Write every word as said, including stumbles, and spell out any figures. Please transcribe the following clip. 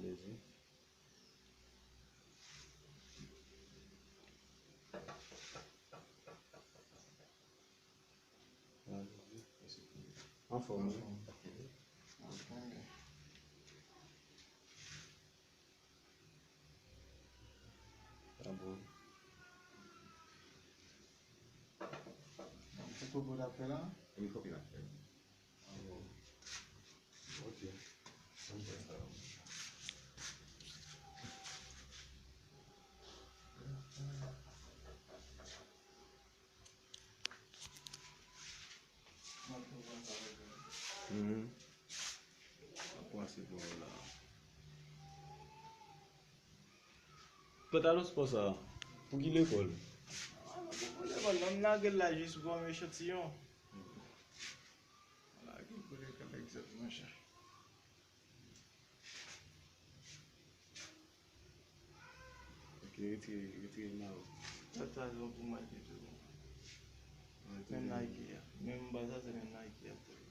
Lezi. Anfòm, wi. Sa bon. Donk, se kòb ou t ap fè la? Wi, kòb li t ap fè. Ah bon. Ok. Ann fè sa. Mhm. Ap pase pou la. Pantalon spò sa, pou ki lekòl? Ah, non, pou lekòl, non, m lage l la jis pou yon echantiyon. M lage l pou lekòl, egzat, monchè. Ok, retire, retire nan. Sa, sa, se pou mwen ki tou. Menm Nike a. Menm baz la, se menm Nike a.